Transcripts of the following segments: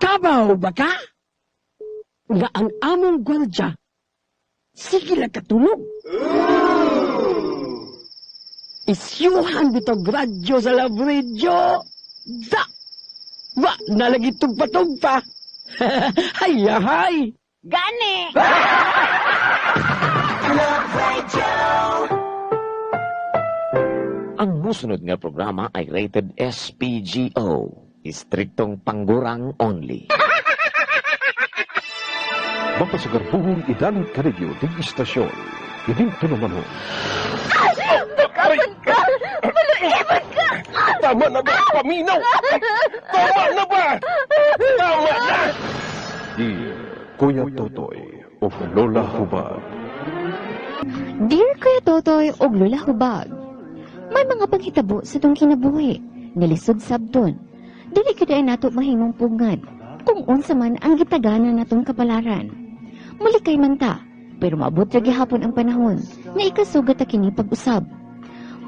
Kabaw ba ka? Nga ang among gwardya, sige lang katulog. Isyuhan bitog radyo sa Love Radio. Da! Wa, nalagi tugpa-tugpa. Hay, hay! Gani! Ang musunod nga programa ay rated SPGO. Istriktong panggurang only. Mapasagarbuhong idalit ka radio dig istasyon. Idinto naman ho. Bakasan ka! Maluibon ka! Tama na ba? Paminaw! Tama na ba? Tama na! Dear Kuya Totoy of Lola Hubag. Dear Kuya Totoy og Lola Hubag, may mga panghitabo sa tong kinabuhi, nilisod sabton. Dili gyud ay nato mahimong pugad kung unsa man ang gitagana natong kapalaran. Muli kay man ta, pero maabot ra gihapon ang panahon nga ikasugat ta kini pag-usab.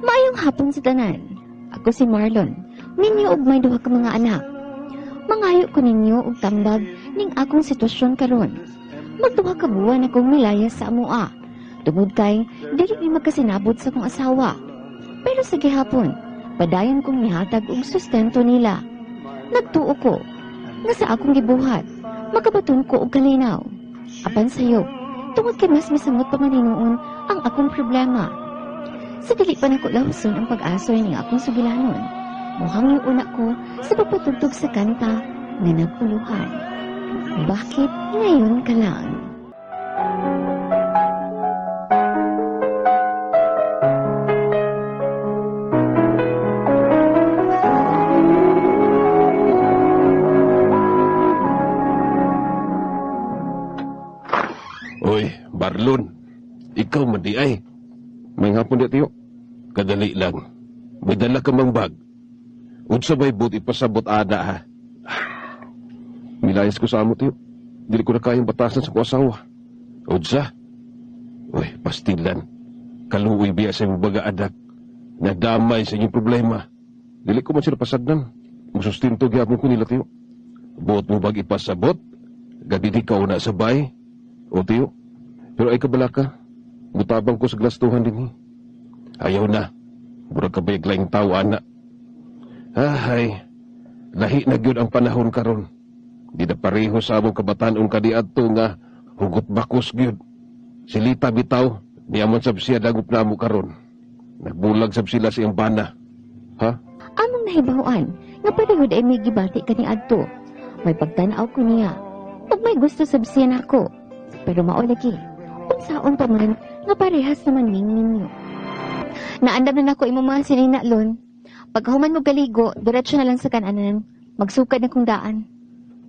Maayong hapon sa tanan. Ako si Marlon, minyo og may duha ka mga anak. Mangayo ko ninyo og tambag ning akong sitwasyon karon. Magduha ka buwan akong milayas sa amoa. Tungod kay, dili mi magkasinabot sa kong asawa. Pero sa gihapon, padayon kong nihatag og sustento nila. Nagtuo ko nga sa akong gibuhat, makabaton ko og kalinaw. Apan sayo, tungod kay mas masamot pa man hinuon ang akong problema. Sa dili pa nako lahuson ang pag-asoy ning akong sugilanon, muhang una ko sa pagpatugtog sa kanta nga naguluhan. Bakit ngayon ka lang? Oy, Barlon. Ikaw man di ay. May hapon di tiyo. Kadali lang. May dala ka mang bag. Unsa may but ipasabot ana ha? Milayas ko sa amo tiyo. Dili ko na kayang batasan sa kong asawa. Unsa? Uy, pastilan. Kaluoy biya sa imong baga anak. Nadamay sa inyong problema. Dili ko man sila pasagdan. Musustinto gyapon ko nila tiyo. Buot mo bag ipasabot? Gadi di ka una sabay? O tiyo, pero ay kabala ka. Mutabang ko sa glastuhan din eh. Ayaw na. Murag ka ba laing tao, ana? Ahay, lahi na gyud ang panahon karon. Di na pareho sa among kabatanon kaniadto nga hugot bakos gyud. Silita bitaw, niya man sab siya dagop namo karon. Nagbulag sab sila sa iyang bana. Ha? Among nahibaw-an nga pareho ay may gibati kani adto. May pagtan-aw ko niya. Ug may gusto sab siya nako. Pero mao lagi, unsaon pa man nga parehas naman ning ninyo. Naandam na nako imong mga sinina, Lon. Pagkahuman mo galigo, diretso na lang sa kananan. Magsukad na kong daan.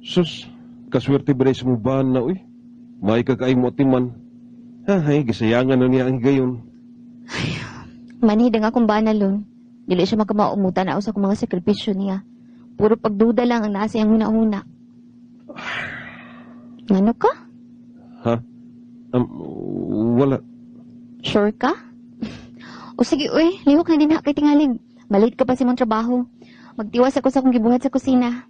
Sus, kaswerte ba sa mong bana, uy? May kakaay mo atiman. Ahay, gisayangan na niya ang higayon. Manhid ang akong bana, Lon. Dili siya makamaumutan na sa akong mga sakripisyo niya. Puro pagduda lang ang nasa iyang huna-huna. Ngano ka? Ha? Wala. Sure ka? O sige, uy, lihok na din ha kay tingalig. Malit ka pa sa imong trabaho. Magtiwas ako sa akong gibuhat sa kusina.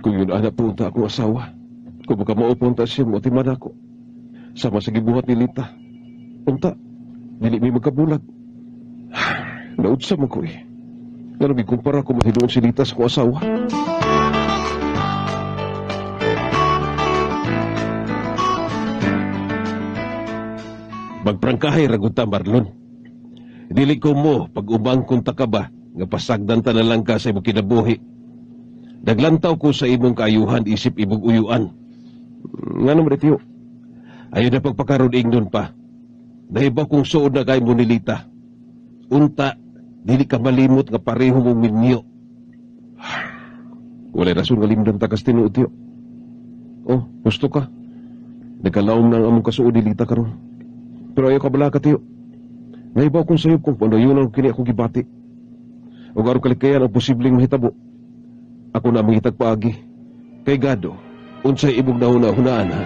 Kung yun ana punta akong asawa. Kung baka maupunta siya, motiman ako. Sama sa gibuhat ni Lita. Unta, dili mi magkabulag. Naudsa mo ko eh. Nga gikumpara ko mahinuon si Lita sa akong asawa. Magprangkahay ragunta, Marlon. Dili ko mo, pag umangkon ta ka ba, nga pasagdan ta na lang ka sa imong kinabuhi. Naglantaw ko sa imong kaayuhan, isip imong uyuan. Nga naman tiyo. Ayaw na pagpakaroon ingnon pa. Nahibaw kong suod na kay mo ni Lita. Unta, dili ka malimot nga pareho mong minyo. Walay rason nga limdam ta kas tinuod, tiyo. Oh, gusto ka. Nagkalaom na ang among kasuod ni Lita karon. Pero ayaw ka bala ka, tiyo. Nahibaw kong sayop kung paano yun ang kini akong gibati. O aron kalikayan ang posibleng mahitabo. Ako na mangitag paagi. Kay Gado, unsay imong nahuna-hunaan ha?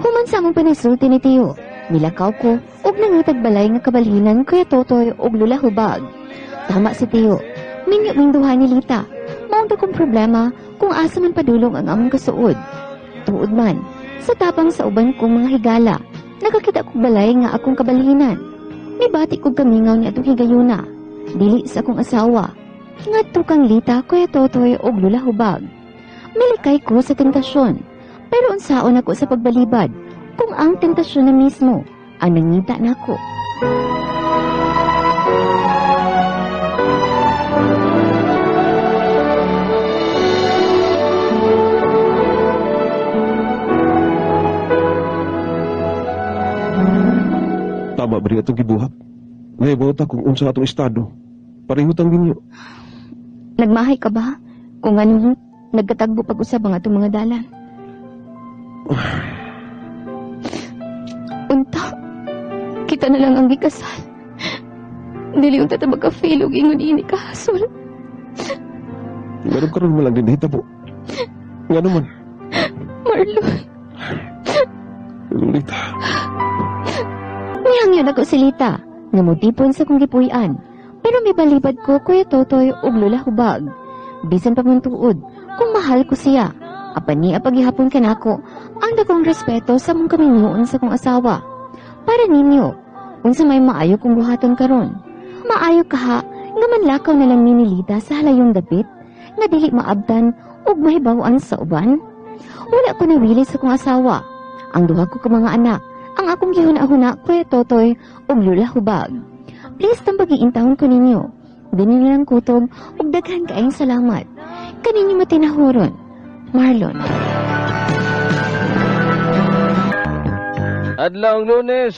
Human sa among panisulti ni Tiyo, nilakaw ko og nangitag balay nga kabalhinan Kuya Totoy og Lola Hubag. Tama si Tiyo, minyo ming duha ni Lita. Mao Maong dakong problema kung asa man padulong ang among kasuod. Tuod man, sa tapang sa uban kong mga higala, nakakita kog balay nga akong kabalhinan. Mibati kog kamingaw ni atong higayuna. Dili sa akong asawa. Ngadto kang Lita, Kuya Totoy og Lula Hubag. Milikay ko sa tentasyon. Pero unsaon ako sa pagbalibad kung ang tentasyon na mismo ang nangita nako. Tama ba rin itong gibuhat? Nahibaw ta kung unsa atong estado. Pareho tang ninyo. Nagmahay ka ba? Kung anong nagkatagbo pag-usab ang atong mga dalan. Unta, kita na lang ang gikasal. Dili unta ta magka-fail og ingon ini kahasol. Meron karon man lang din nahitabo. Nga naman, Marlon, Lolita. nihangyon ako si Lita, nga mutipon sa kong gipuy-an. Pero may balibad ko, Kuya Totoy, ug Lula Hubag. Bisan pa man tuod, kung mahal ko siya. Apan niya paghihapon kanako, ang dakong respeto sa mong kaminyoon sa kong asawa. Para ninyo, unsa may maayo kong buhaton karon. Maayo kaha, nga manlakaw na lang ni Lita sa halayong dapit, nga dili maabtan ug mahibaw-an sa uban. Wala ko nawili sa kong asawa. Ang duha ko ka mga anak, ang akong gihuna-huna, Kuya Totoy, ug Lula Hubag. Please tambagi intawon ko ninyo. Dini na lang kutob ug daghan kaayong salamat. Kaninyo matinahuron. Marlon. Adlaw Lunes.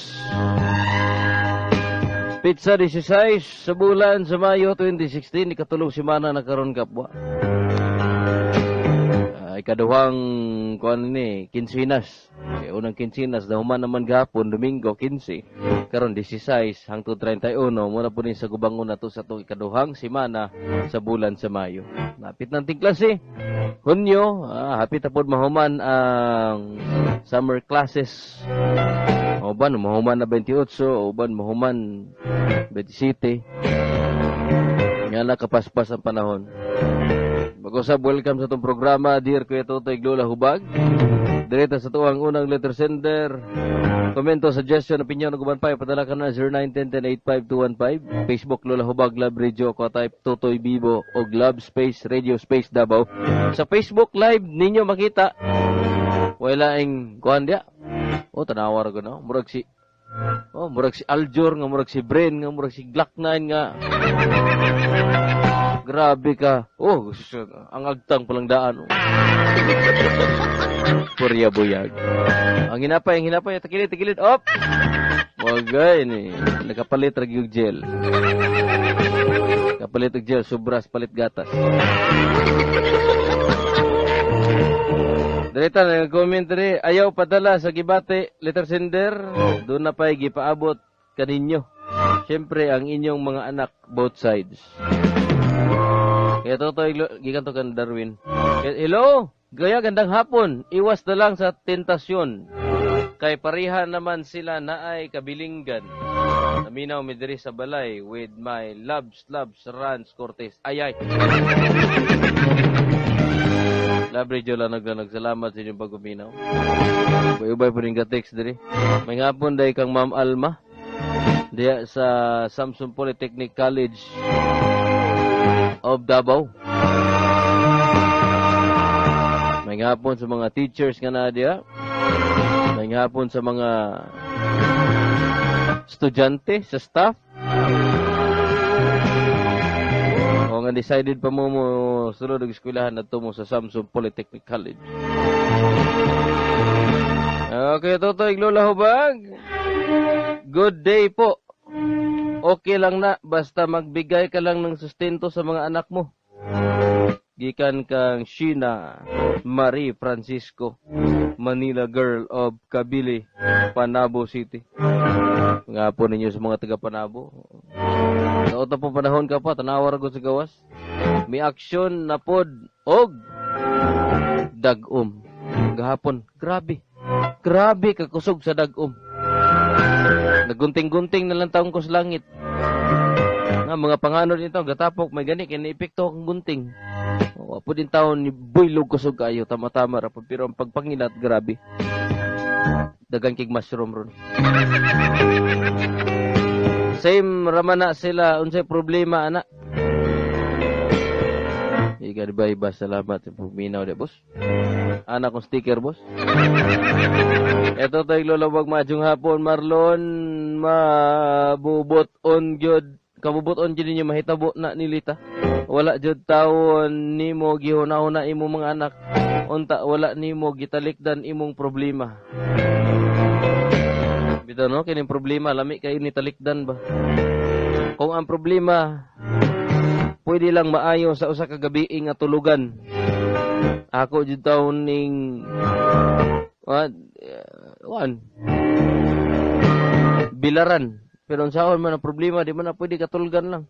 Pizza 16 sa bulan sa Mayo 2016, ikatulong semana na karon kapwa. Ikaduhang kuan ni kinsinas. Kay unang kinsinas dahuman naman gahapon Domingo 15. Karon 16 hangtod 31 muna po ni sa gubangon nato sa atong ikaduhang semana sa bulan sa Mayo. Napit ng tingklas eh. Hunyo, hapit na pod mahuman ang summer classes. Uban mahuman na 28, uban mahuman 27. Nga na kapaspas ang panahon. Mag-usab, welcome sa itong programa, Dear Kuya Totoy Lola Hubag. Direta sa tuwang unang letter sender. Komento, suggestion, opinion, uban pa, padala ka na 0910-1085-215. Facebook, Lola Hubag, Love Radio, ko type Totoy Bibo o Love Space Radio Space Davao. Sa Facebook Live, ninyo makita. Wala ing kuan dia. Oh, tanawar ko na. Murag si Aljor nga, murag si Bren nga, murag si Glock 9 nga. Grabe ka. Oh, ang agtang palang daan. Oh. Purya buyag. Ang hinapay, takilid, takilid. Op! Wagay ni. Nakapalit ra gyud gel. Kapalit og gel, sobras palit gatas. Direta na comment diri, ayaw padala sa gibati letter sender, doon na pa'y gipaabot kaninyo. Siyempre, ang inyong mga anak, both sides. Kaya totoo, gikan to kan Darwin. Hello? Gaya, gandang hapon. Iwas na lang sa tentasyon. Kay pariha naman sila na ay kabilinggan. Naminaw mi diri sa balay with my loves, loves, Rans Cortez. Ay, ay. Love Radio lang naglalag. Salamat sa inyong pag-uminaw. Ubay-ubay po rin ka-text diri. May ngapon day kang Ma'am Alma. Diya sa Samson Polytechnic College of Davao. May ngapon sa mga teachers nga na diya. May ngapon sa mga estudyante, sa staff. O nga decided pa mo sulod og eskwelahan adto mo sa Samson Polytechnic College. Okay, Totoy Lola Hubag. Good day po. Okay lang na, basta magbigay ka lang ng sustento sa mga anak mo. Gikan kang Sheena Marie Francisco, Manila Girl of Cabili, Panabo City. Nga po ninyo sa mga taga Panabo. Sa uta po panahon ka pa, tanawar ko sa gawas. May aksyon na pod og dag-om. Gahapon, grabe. Grabe kakusog sa dag-om. Nagunting-gunting na lang taong ko sa langit. Nga mga panganod nito gatapok may gani kay epekto ang gunting. Wa po din taon ni buylog kusog kayo, tama-tama ra po, pero ang pagpangilat grabe. Dagan kig mushroom ron. Same raman na sila, unsay problema ana? Ika di ba iba, salamat sa pagminaw di boss. Ana kong sticker, boss. Eto tayo lolawag madyong hapon, Marlon, mabubot on gyud. Kabubot on gyud ninyo mahitabo na nilita. Wala jud tawon nimo gihuna-huna imo mga anak. Unta wala nimo gitalikdan imong problema. Bitaw no, kining problema lami kayo ni talikdan ba. Kung ang problema pwede lang maayo sa usa ka gabi nga tulugan. Ako jud taon ning wan bilaran. Pero unsaon man ang problema, di man na pwede katulgan lang.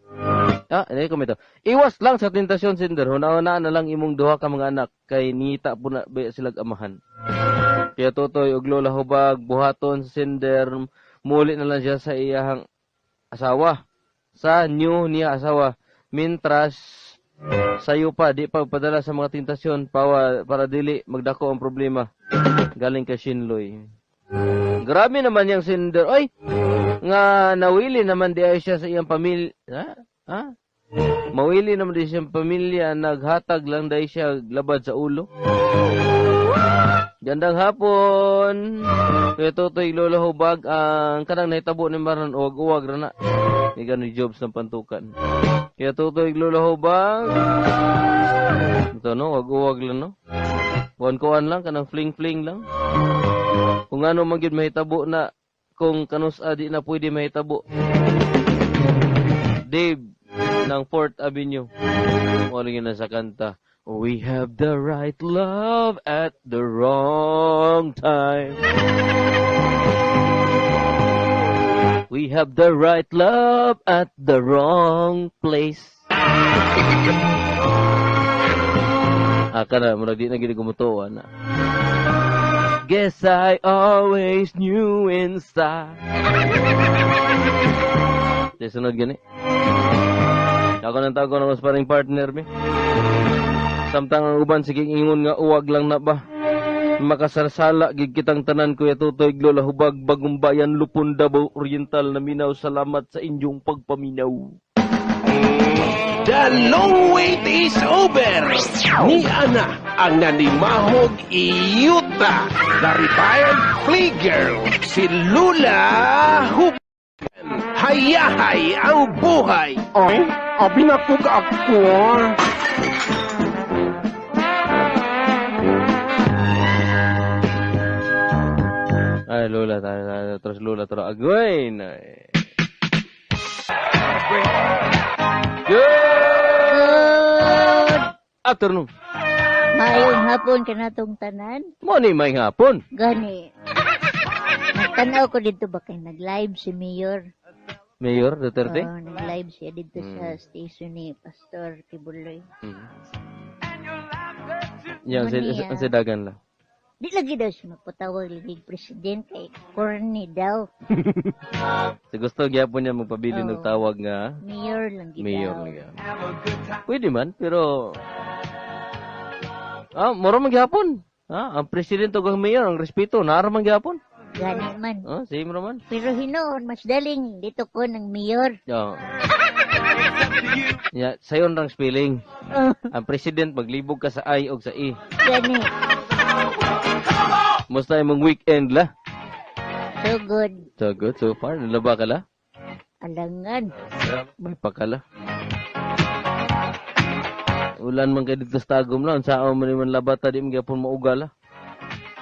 Ah, hindi ko mito. Iwas lang sa tentasyon, Sinder. Huna-hunaan na lang imong duha ka mga anak kay nita po na ba silag amahan. Kaya Totoy og Lola Hubag buhaton sa Sinder, muli na lang siya sa iyahang asawa. Sa new niya asawa. Mintras sayo pa di pa padala sa mga tentasyon para dili magdako ang problema. Galing kay Shinloy. Grabe naman yang Sinder. Oy, nga nawili naman di ay siya sa iyang pamilya. Ha? Ha? Mawili naman di siyang pamilya, naghatag lang dahil siya labad sa ulo. Gandang hapon. Kaya Totoy Lola Hubag, ang kanang nahitabo ni Marlon, uwag-uwag ra na. Ni ganun jobs ng pantukan. Kaya Totoy Lola Hubag, ito no, uwag-uwag lang no. Kuan-kuan lang, kanang fling-fling lang. Kung ano man gyud mahitabo na, kung kanus-a di na pwede mahitabo. Dave ng 4th Avenue. Wala yun na sa kanta. We have the right love at the wrong time. We have the right love at the wrong place. Ah, kana, murag di na gini gumutuwa na. Guess I always knew inside. Di sunod gani. Ako nang tago na mas paring partner mi. Samtang ang uban sige ingon nga uwag lang na ba. Makasarsala gid kitang tanan Kuya Totoy Lola Hubag, Bagong Bayan, Lupon, Davao Oriental na minaw. Salamat sa inyong pagpaminaw. The long wait is over. Ni Ana ang nanimahog iyuta, the retired playgirl, si Lula Hubag. Hayahay ang buhay. Ay, abi na ko ako. Ay, Lola, tayo, tayo, terus Lola, terus agoy. Good afternoon. Maayong hapon kanatong tanan. Mo ni may hapon. Gani. Nagtanaw ko dito ba kay nag-live si Mayor? Mayor Duterte? Oo, nag-live siya dito sa station ni Pastor Kibuloy. Yan, Mo niya. si dagan lang. Di lagi daw siya magpatawag lagi president kay corny daw. Sa gusto gyapon niya magpabilin Oo. og tawag nga Mayor lang gid mayor daw. lang. Pwede man, pero mura man gyapon. Ang presidente ug ang mayor ang respeto naara man gyapon. Gani man. Same ra man. Pero hinuon mas daling dito ko ng mayor. Oo. Ya, sayon rang spelling. Oh, Ang president maglibog ka sa I og sa E. gani. Musta imong weekend la? So good. So good so far. Nalaba ka la? Alangan. May pakala. Ulan man kay dito sa Tagum la. Unsaon man man labata di man gyapon mauga la.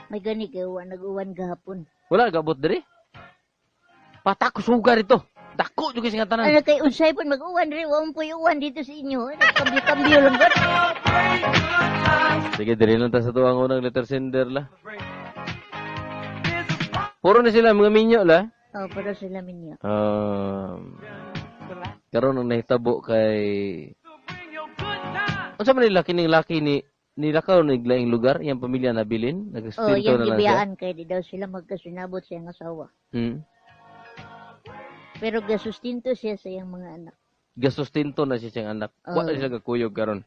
May gani kay wa nag-uwan gahapon. Wala gabot diri. Patak sugar ito. Dako jud kay nga tanan. Ano kay unsay pon mag-uwan diri, wa man po'y uwan dito sa inyo. Kambyo-kambyo lang gud. Sige, diri lang ta sa tuwang unang letter sender la. Puro na sila mga minyo la. Oh, pero sila minyo. Karon ang nahitabo kay unsa man nila kining laki ni nilakaw ni laing lugar iyang pamilya nabilin Oh, nagrestinto yang na lang siya. gibiyaan kay di daw sila magkasinabot sa iyang asawa. Pero gasustinto siya sa iyang mga anak. Gasustento na siya siyang anak. Wa na Oh. siya gakuyog karon.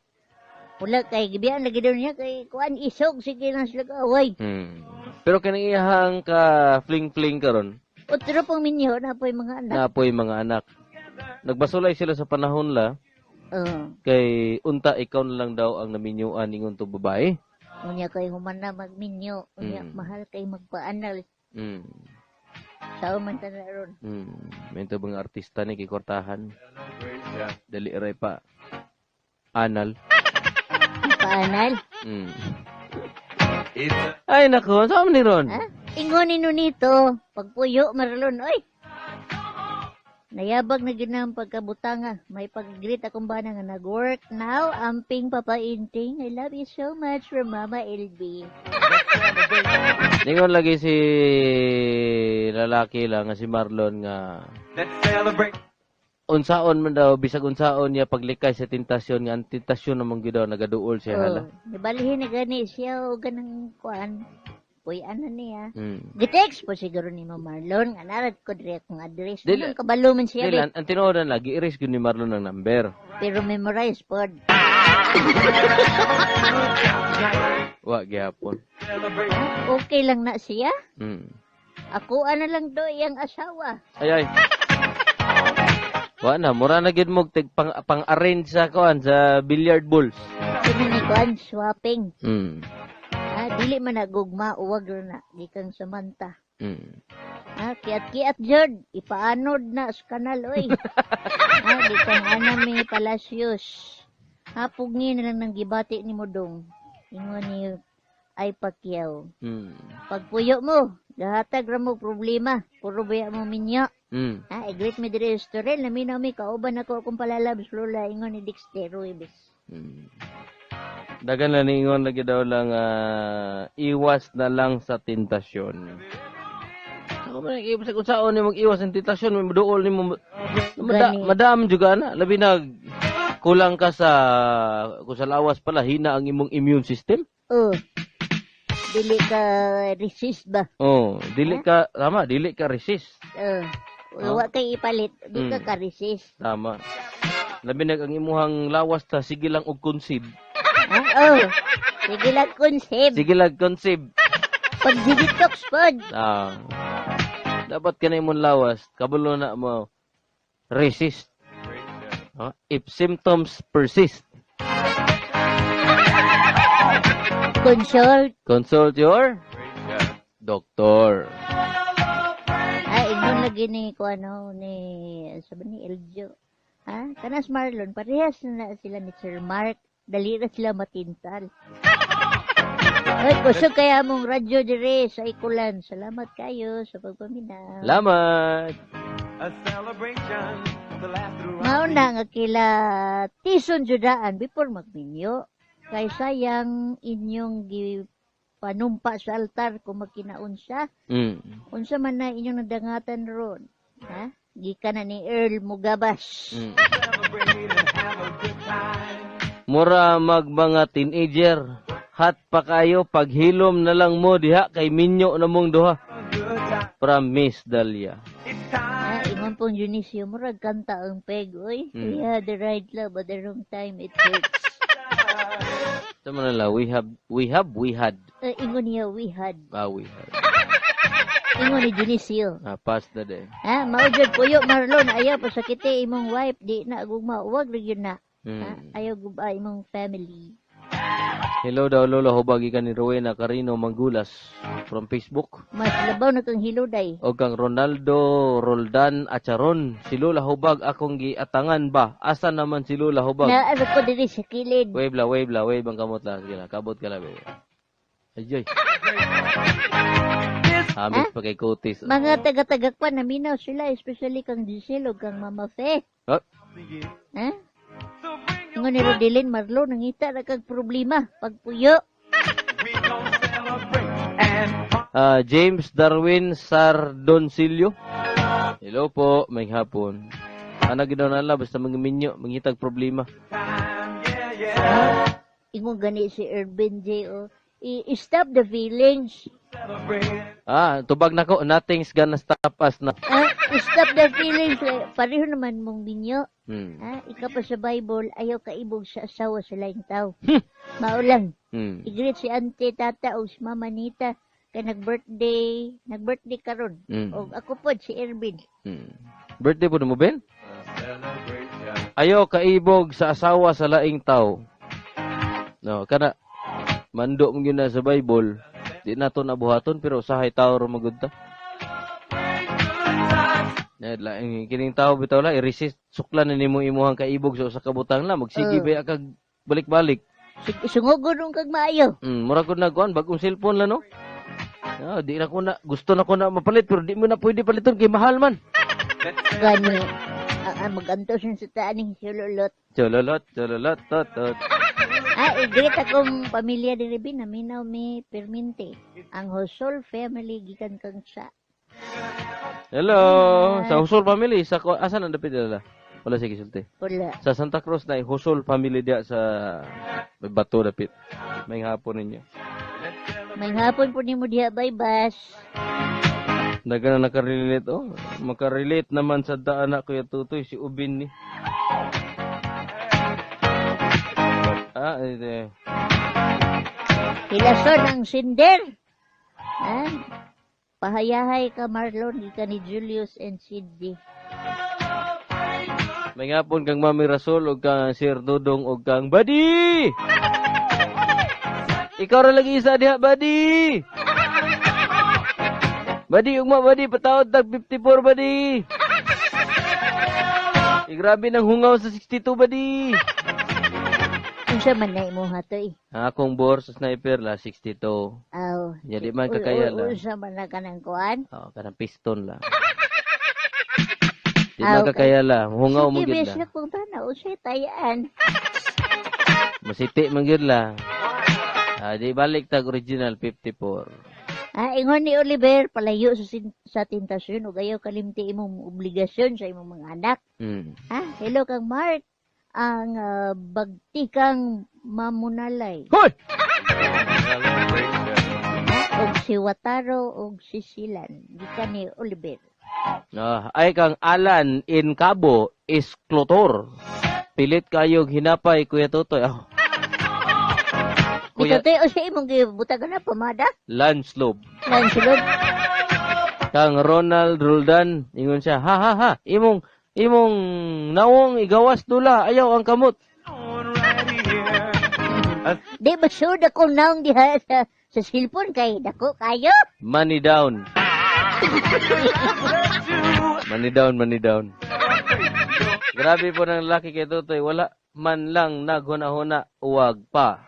Wala kay gibiyaan lagi daw niya kay kuan isog sige lang sila kaaway. Pero kining iyahang ka fling-fling karon, Otro pong minyo na po'y mga anak. naapoy mga anak. Nagbasulay sila sa panahon la Oh. kay unta ikaw na lang daw ang naminyuan ingon to babae. Unya kay human na magminyo, unya mahal kay magpaanal. Sao man ta na ron. May ito bang artista ni kikortahan? Dali ray pa. Anal. Paanal. Ay nako, saan man ni ron? Ha? Ingon ni Nunito, pagpuyo Marlon, oy. Nayabag na gyud na ang pagkabutanga. May pag-greet akong bana nga nag-work now. Amping Papa Inting. I love you so much from Mama LB. Ningon lagi si lalaki lang nga si Marlon nga unsaon man daw bisag unsaon niya paglikay sa tentasyon nga ang tentasyon naman gyud daw nagaduol siya hala. Oh, nibalhin na gani siya o ganang kuan. Puy-an na niya. Gitext po siguro ni Ma'am Marlon. Nga narad ko dire akong address. Dili- Anong kabalo man siya. Dili, be. ang tinuod na lagi erase gyud ni Marlon ang number. Pero memorize pod. Wa gyapon. Okay lang na siya. Ako ana lang do iyang asawa. Ay ay. Wa na mura na gyud mo tig pang pang-arrange sa kuan sa billiard balls. Kini ni kuan swapping. Ah, dili man na gugma uwag ra na gikan Samantha. Ah, kiat-kiat jud, ipaanod na sa kanal oy. Ah, gikan Anami Palacios. Ha, pugni na lang ng gibati ni Mudong. Ingon ni ay Pacquiao. Pagpuyo mo, gahatag ra mo problema. Puro baya mo minyo. Ah, i-greet me diri sa Torel. Naminaw mi kauban ako akong palalabs lola. Ingon ni Dexter Ruiz. Dagan lang niingon lagi daw lang iwas na lang sa tentasyon. Ako man iwas sa unsaon ni mag-iwas sa tentasyon, may moduol nimo. Gani. Madam juga na, labi na kulang ka sa kung sa lawas pala hina ang imong immune system. Oh. Dili ka resist ba? Oh, dili ka tama, dili ka resist. Oh. Wa kay ipalit, di ka ka-resist. Tama. Labi na ang imuhang lawas ta sige lang og conceive. Ha? Oh. Sige lang conceive. Sige lang conceive. Pag detox pod. Ah. Dapat ka na imong lawas, kabalo na mo resist. Ah, if symptoms persist, Consult. consult your doctor. Ah, ingon lagi ni ko ano ni sabi ni Eljo. Ha? Kanas Marlon, parehas na sila ni Sir Mark. Dali ra sila matintal. Ay, kusog kaya mong radyo dire sa Ikulan. Salamat kayo sa pagpaminaw. Salamat. Mao na nga kila tison judaan before magminyo. Kay sayang inyong gipanumpa sa altar kung magkinaon siya. Unsa man na inyong nadangatan ron. Ha? Gikan na ni Earl Mugabas. Mura mag mga teenager. Hot pa kayo, paghilom na lang mo diha kay minyo na mong duha. From Miss Dalia. Ha, ingon pong Dionisio, murag kanta ang peg, oy. We had the right love, but the wrong time it hurts. Sa man lang, we have, we have, we had. Ingon niya, we had. Ah, we had. Ingon ni Dionisio. Ah, pass the day. Ha, mao jud puyo Marlon, ayaw pasakite imong wife, di na gugma, wag ra gyud na. Ha, ayaw guba imong family. Hello daw Lola Hubag gikan ni Rowena Carino Manggulas from Facebook. Mas labaw na kang hiluday. O kang Ronaldo Roldan Acharon. Si Lola Hubag akong giatangan ba? Asa naman si Lola Hubag? Naano ko diri sa kilid. Wave la, wave la, wave ang kamot la. Sige la, kabot ka la, baby. Ay, ay. Hamis pa kay Kutis. Mga taga-tagakpan, naminaw sila, especially kang Giselle o kang Mama Fe. Ha? Ha? Ingon ni Rodelin Marlo, nangita na kag problema pagpuyo. James Darwin Sardoncillo. Hello po, may hapon. Ana gid na lang basta mga minyo, mangitag problema. Ingon gani si Irvin J. O. I-stop the feelings. Ah, tubag nako, nothing's gonna stop us na. Ah, stop the feelings. Eh, pareho naman mong minyo. Ah, ikaw pa sa Bible, ayaw kaibog sa asawa sa laing tao. Mao lang. I-greet si auntie, tata, o si mama Nita kay nag-birthday karon. Og ako pod si Ervin. Birthday po mo, Ben? Ayaw kaibog sa asawa sa laing tao. No, kana mando mo gyud na sa Bible. Di na to nabuhaton pero usahay tao ra magud ta. Na laing kining tao bitaw la i-resist suklan na nimo imuhang kaibog sa usa ka butang la magsige ba kag balik-balik. Sungogon nung kag maayo. Mura ko na kuan bagong cellphone la no. Ah, di na ko na gusto na ko na mapalit pero di mo na pwede paliton kay mahal man. Gani. Mag-antos sa taaning sululot. Chololot, chololot, tot, tot. Ah, i-greet akong pamilya diri bin, naminaw mi perminte. Ang Hosol family gikan kang sa. Hello, sa Hosol family sa asa nang dapit nila? Wala sige sulti. Wala. Sa Santa Cruz na Hosol family diya sa may bato dapit. May hapon ninyo. May hapon po nimo diha bay bas. Daga na nakarelate oh. Makarelate naman sa daan na Kuya Tutoy si Ubin ni. Ah, ito. Hilason ang sinder. Ah, pahayahay ka Marlon gikan ni Julius and Sidney. May ngapon kang Mami Rasol og kang Sir Dodong og kang Buddy. Ikaw ra lagi isa diha, Buddy. Buddy, ugma Buddy, patawad tag 54 Buddy. Eh, grabe nang hungaw sa 62 Buddy. Unsa man na imo hatoy? Akong bore sa sniper la 62. Aw. Ya, di man kakaya la. Unsa man na kanang kuan? Oh, kanang piston la. Di man kakaya la, hungaw mo Sige, gyud bes la. na kung tanaw, unsay tayaan. Masiti man gyud la. Ah, di balik tag original 54. Ah, ingon ni Oliver, palayo sa tentasyon ug ayaw kalimti imong obligasyon sa imong mga anak. Ah, hello kang Mark. Ang bagtikang mamunalay. Hoy! Ah, og si Wataro og si Silan. Gikan ni Oliver. Ah, ay kang Alan in Cabo Isklotor. Pilit kayog hinapay Kuya Totoy. Oh. Kuya, Kuya Totoy, o sa imong gibutagan na pamada? Landslope. Landslope. Kang Ronald Roldan, ingon siya, ha ha ha, imong nawong igawas dula, ayaw ang kamot. Di ba sure akong naong diha sa cellphone kay dako kayo? Money down. Money down, money down. Grabe po ng lalaki kay Totoy, wala man lang naghuna-huna, uwag pa.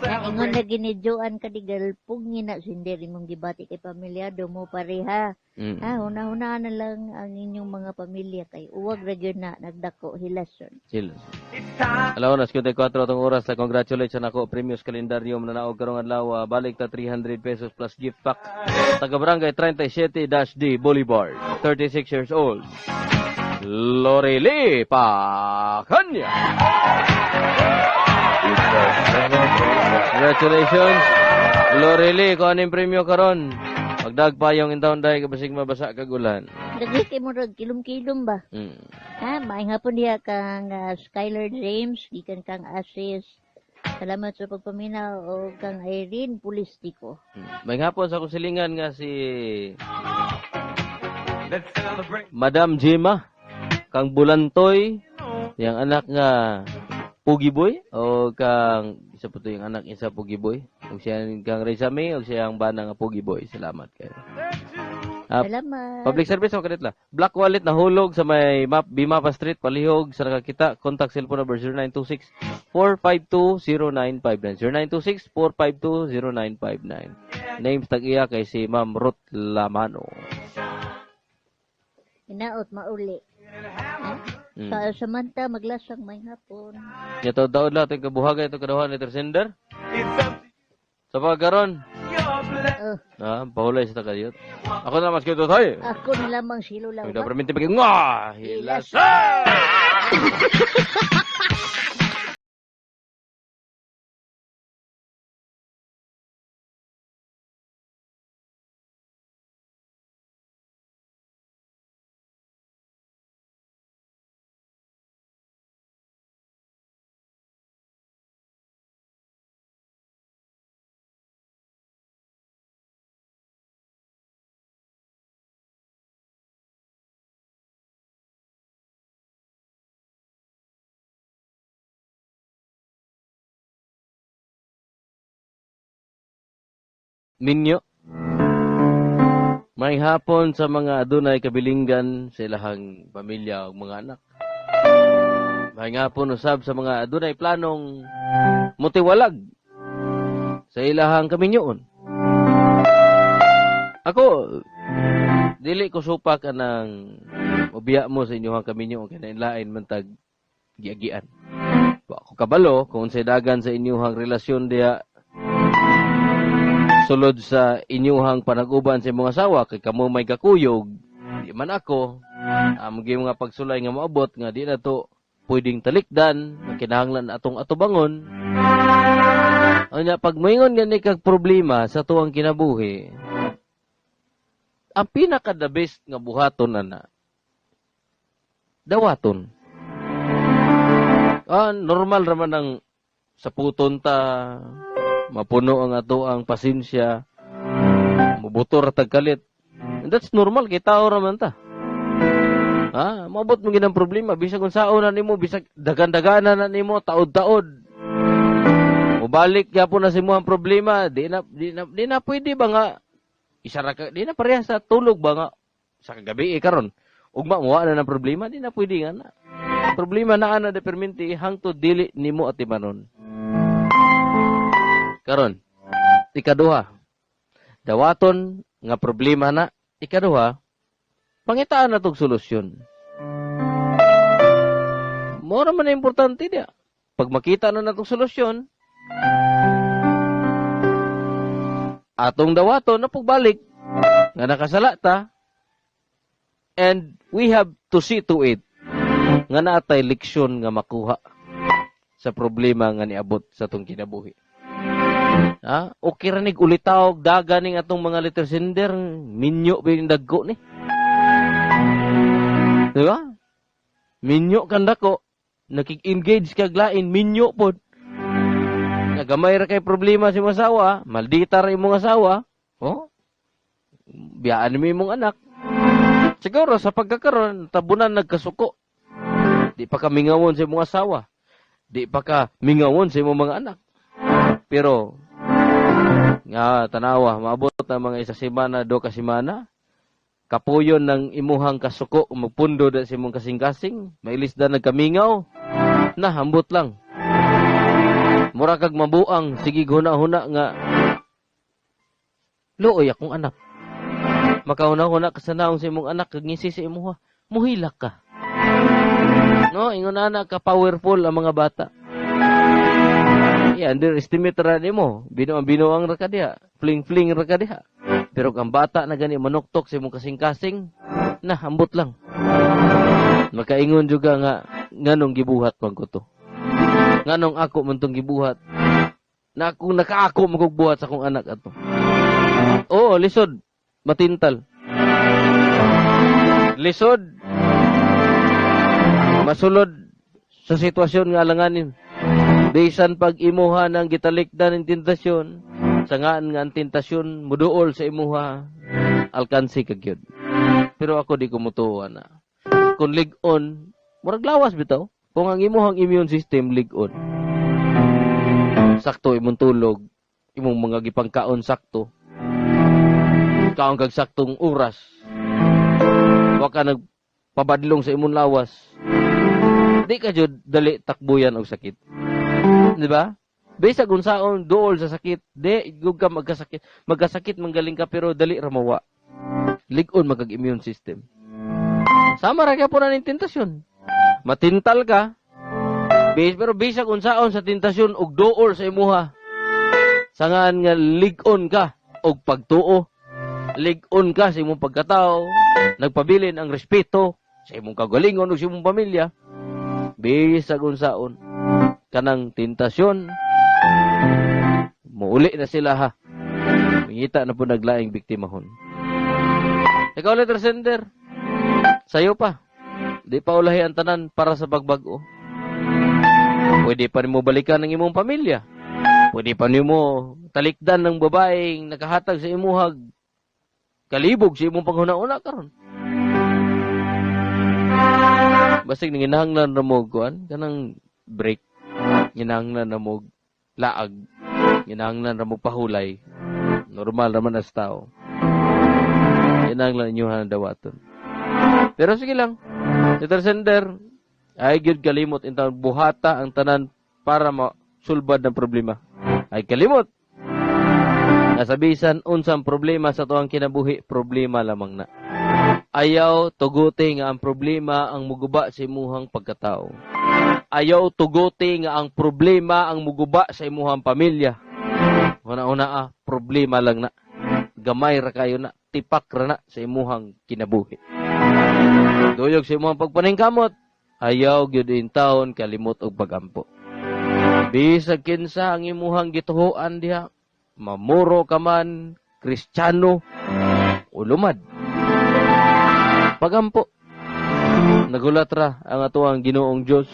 Na ingon na ginijuan ka di galpug ni na sinder imong gibati kay pamilyado mo pareha. Ah, huna-huna na lang ang inyong mga pamilya kay uwag ra gyud na nagdako hilason. Chill. Alaw na, 54 atong oras. Congratulations ako, Premios Kalendario nanaog karong adlaw, balik ta 300 pesos plus gift pack. Taga Barangay 37-D Boulevard, 36 years old. Loreli Pacanya. Congratulations. Loreli, kung anong premyo karon. Pagdagpayong intawon dahil kabasig mabasa kagulan. Lagi kay murag kilom-kilom ba? Ha, maayong hapon diha kang Skyler James, gikan kang Asis. Salamat sa pagpaminaw o kang Irene Pulistico. Maayong hapon sa akong silingan nga si Madam Gemma, kang Bulantoy, yang anak nga Pugi Boy, o kang isa po to yung anak isa Pugi Boy, o siya kang Reza May, o siya ang bana nga Pugi Boy. Salamat kayo. Salamat. Public service mo kadit la. Black wallet na hulog sa may map, Bimapa Street, Palihog, sa nakakita. Contact cellphone number 0926-452-0959. 0926-452-0959. Names tag iya kay si Ma'am Ruth Lamano. Inaot mauli. Ha? Sa Samantha maglasang may hapon. Ito daod la itong kabuhagay itong kaduhan ni Tersender. Sa pagkaron. Oh. Ah, pahulay sa takayot. Ako na mas kito tayo. Ako na lamang silo lang. Ito perminti paging nga. Hilasa! minyo. May hapon sa mga adunay kabilinggan sa ilahang pamilya ug mga anak. May hapon usab sa mga adunay planong mutiwalag sa ilahang kaminyoon. Ako, dili ko supak anang mobiya mo sa inyong kaminyoon kay lain man tag giagian. Wa ko kabalo kung unsay dagan sa inyong relasyon diha sulod sa inyuhang panag-uban sa imong asawa kay kamo may gakuyog, di man ako. Ang mga pagsulay nga moabot nga di na to pwedeng talikdan, kinahanglan atong atubangon. Unya pag moingon gani kag problema sa tuang kinabuhi, ang pinaka the best nga buhaton ana, dawaton. Normal ra man ang saputon ta, mapuno ang ato ang pasensya, mubutor ra tag kalit. And that's normal kay tao ra man ta. Maabot mo ginang problema bisag unsaon na nimo, bisag dagan-daganan na nimo, taod-taod. Mobalik gyapon na sa imong problema, di na pwede ba nga isa ra ka, di na pareha sa tulog ba nga sa kagabi karon. Ugma mo na ng problema, di na pwede nga na. Problema na ana de perminti hangtod dili nimo atimanon. Karon, ikaduha, dawaton nga problema na. Ikaduha, pangitaan na tog solusyon. Mora man na importante diya. Pag makita na natong solusyon, atong dawaton na pagbalik nga nakasala ta, and we have to see to it nga naatay leksyon nga makuha sa problema nga niabot sa atong kinabuhi. Okay ra nig ulitaw daga ning atong mga letter sender, minyo ba yung dagko ni? Diba? Minyo kan dako, nakig-engage kag lain, minyo pod. Nagamay ra kay problema si imong asawa, maldita ra imong asawa, oh. Biyaan mo imong anak. Siguro sa pagkakaron tabunan nagkasuko. Di pa ka mingawon sa imong asawa. Di pa ka mingawon sa imong mga anak. Pero nga tanawa, maabot na mga isa semana, do ka semana, kapuyon ng imuhang kasuko, magpundo da sa imong kasing-kasing, mailis da nagkamingaw, na hambot lang. Mura kag mabuang, sige huna-huna nga, luoy akong anak. Makahuna-huna ka sa naong sa imong anak, kag ngisi sa imuha, muhilak ka. No, ingon ana ka powerful ang mga bata. I-underestimate ra nimo, binuang-binuang ra ka diha, fling-fling ra ka diha. Pero kang bata na gani manuktok sa imong kasing-kasing, na ambot lang. Makaingon juga nga nganong gibuhat man ko to. Nganong ako man tong gibuhat. Na akong nakaako man kog buhat sa akong anak ato. Oo, lisod, matintal. Lisod masulod sa sitwasyon nga alanganin. Bisan pag imuha ng gitalikdan ng tentasyon, sangaan nga ang tentasyon muduol sa imuha, alkansi ka gyud. Pero ako di ko mutuo na. Kung lig-on, murag lawas bitaw. Kung ang imuhang immune system lig-on, sakto imong tulog, imong mga gipangkaon sakto, kaon kag saktong oras, wa ka nagpabadlong sa imong lawas, di ka jud dali takbuyan og sakit. Di ba? Bisag unsaon duol sa sakit, di gug ka magkasakit. Magkasakit manggaling ka pero dali ra mawa. Lig-on magkag immune system. Sama ra gyapon ang tentasyon. Matintal ka. Pero bisag unsaon sa tentasyon og duol sa imuha. Sangaan nga lig-on ka og pagtuo. Lig-on ka sa imong pagkatao. Nagpabilin ang respeto sa imong kagalingon ug sa imong pamilya. Bisag unsaon kanang tentasyon, muuli na sila ha. Mangita na po naglaing biktimahon. Ikaw, letter sender, sayo pa. Di pa ulahi ang tanan para sa pagbag-o. Pwede pa nimo balikan ang imong pamilya. Pwede pa nimo talikdan ng babaeng nakahatag sa imuhag kalibog sa imong panghuna-una karon. Basig nanginahanglan ra mo kuan kanang break, nginahanglan ra mo laag, nginahanglan ra mo pahulay. Normal naman as tao. Kinahanglan inyohan dawaton. Pero sige lang. Letter sender, ay gyud kalimot intawon buhata ang tanan para masulbad ng problema. Ay kalimot. Nasabisan unsang problema sa tuang kinabuhi, problema lamang na. Ayaw tuguti nga ang problema ang muguba sa imuhang pagkatao. Ayaw tuguti nga ang problema ang muguba sa imuhang pamilya. Una-una problema lang na. Gamay ra kayo na, tipak ra na sa imuhang kinabuhi. Duyog sa imuhang pagpaningkamot, ayaw gyud intawon kalimot og pagampo. Bisag kinsa ang imuhang gituhoan diha, mamuro ka man, Kristiyano, o lumad. Pagampo. Nagulat ra ang atoang Ginoong Dios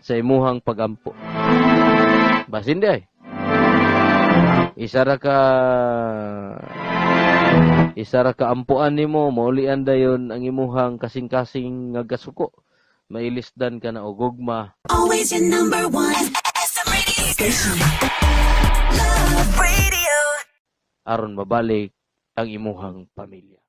sa imuhang pagampo. Basin di ay. Isa ra ka ampuan nimo, maulian dayon ang imuhang kasing-kasing nga gasuko. Mailisdan ka na og gugma. Always your number one. SM Radio Station. Love Radio. Aron mabalik ang imuhang pamilya.